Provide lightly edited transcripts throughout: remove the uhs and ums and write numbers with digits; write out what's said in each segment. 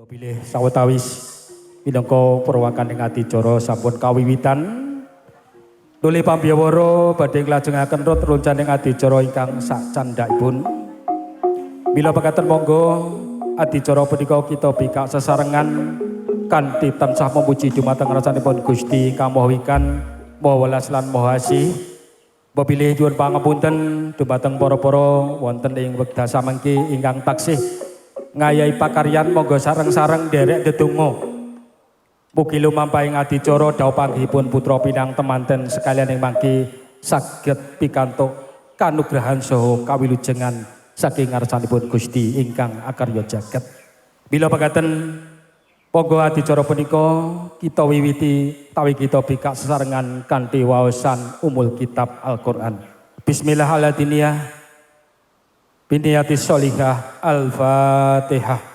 Bilih sawetawis minangka perwakan ing adicara sampun kawiwitan. Nuli pambiyawara badhe nglajengaken rut runcaning adicara ingkang sakcandhakipun. Mila pekaten monggo adicara punika kita bikak sesarengan kanthi tansah memuji dumateng ngarsanipun Gusti ingkang Maha Wikan, Maha Welas lan Maha Asih. Bilih nyuwun pangapunten dumateng para-para wonten ing wekdal samangke ingkang taksih ngayahi pakaryan, monggo sareng-sareng nderek ndedonga. Mugi lumampahing adicara dhaup panggihipun putra pinang temanten sekalian ing mangke saged pikantuk kanugrahan saha kawilujengan saking ngarsanipun Gusti ingkang akarya jagat. Mila pekaten monggo adicara punika kita wiwiti tawi kita bikak sesarengan kanthi waosan umul kitab Al-Qur'an. Bismillahirrahmanirrahim. Biniyati sholihah. Al-Fatihah.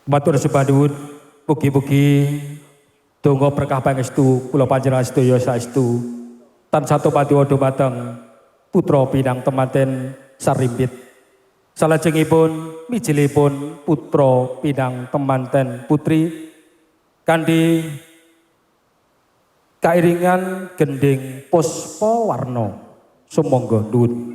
Matur sembah nuwun, mugi-mugi donga berkah pangestu kula panjenengan sedaya saestu tansah tumadiwa dumateng putra pinang temanten sarimbit. Salajengipun mijilipun putra pinang temanten putri kanthi kairingan gending puspa warna. Sumangga nuwun.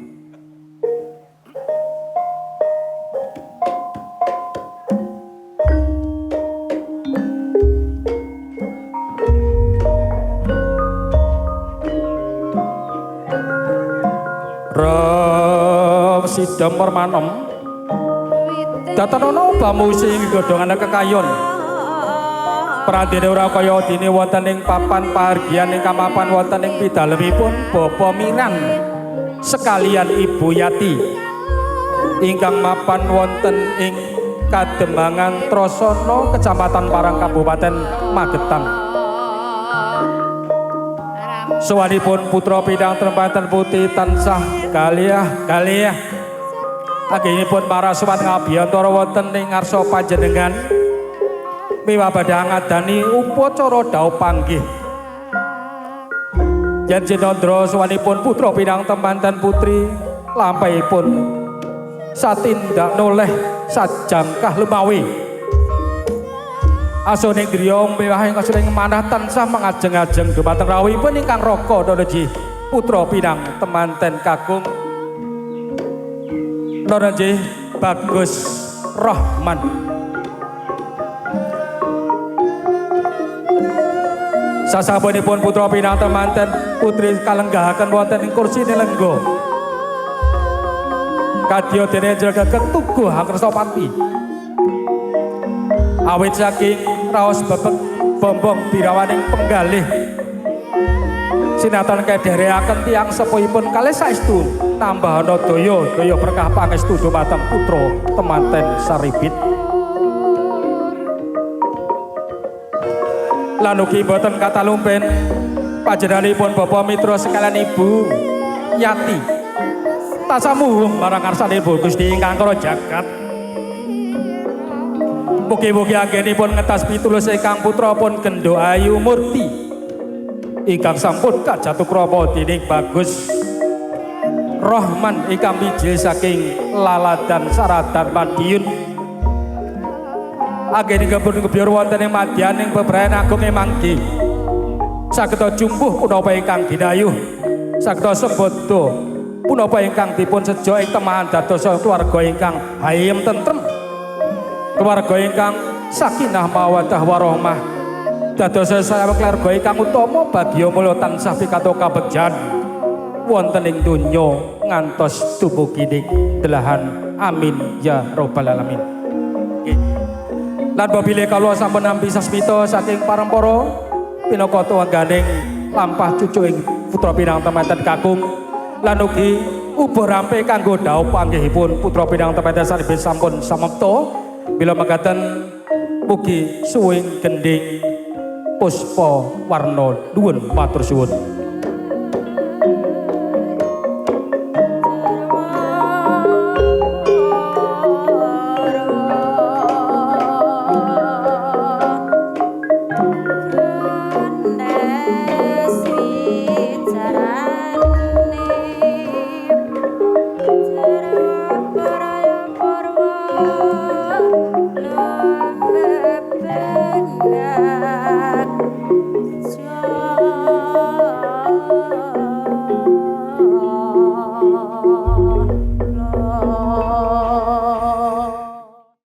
Sida mermanem datanono bamu sing godhongane kekayon prandene ora kaya dene wonten ing papan pahargyan ingkang mapan wonten ing pidalemipun Bapak Miran sekalian Ibu Yati ingkang mapan wonten ing Kademangan Trosono Kecamatan Parang Kabupaten Magetan. Sowanipun putra pinang temanten putih tansah kaliah kaliah anggenipun para sowan ngabiyantara wonten ing ngarsa panjenengan miwah badhe ngadani upacara dhaup panggih. Yen cinandra sowanipun putra pinang temanten putri lampahipun satindak noleh sajangkah lumawi. Asuning griya mewah ing asuning manah tansah mangajeng-ajeng dumateng rawuhipun ingkang raka Nanaji putra pinang temanten kakung Nanaji Bagus Rohman. Sasampunipun putra pinang temanten putri kalenggahaken wonten ing kursi lenggo. Kadya dene jaga ketuguh Angkresapati. Awit saking raos bebek bombong birawaning penggalih sinatan kederekaken tiyang sepuhipun kalih saestu tambahana daya daya berkah pangestu dumateng putra temanten saribit. Lan ugi boten katalumpen panjenenganipun Bapak Mitra sekalian Ibu Yati tansah muhung marang ngarsanipun Gusti ingkang kara jagat. Mugi-mugi anggenipun ngetas pitulus ingkang putra pun Gendo Ayu Murti ingkang sampun kajatukrama dening Bagus Rohman ingkang mijil saking Laladan Saradan Madiun. Anggenipun gebyur wonten ing madyaning bebrayan agung manggi saged jumbuh punapa ingkang ginayuh saged sembada punapa ingkang dipun sejo ing temahan dados keluarga ingkang hayem tentrem, keluarga ingkang sakinah mawaddah warahmah, dados saya keluarga ingkang utama bagya mulya tansah pikantuk kabegjan wonten ing donya ngantos dumugi delahan. Amin ya robbal alamin. Lan bilih kawula sampun nampi sasmita saking parampara pinaka tuwangganing lampah cucu ing putra pinang temanten kakung lan ugi ubuh rampe kanggo dhaup panggihipun putra pinang temanten saribet sampun samapta. Bila mekaten mugi suwing gending puspa warna nuwun matur suwun. Jero.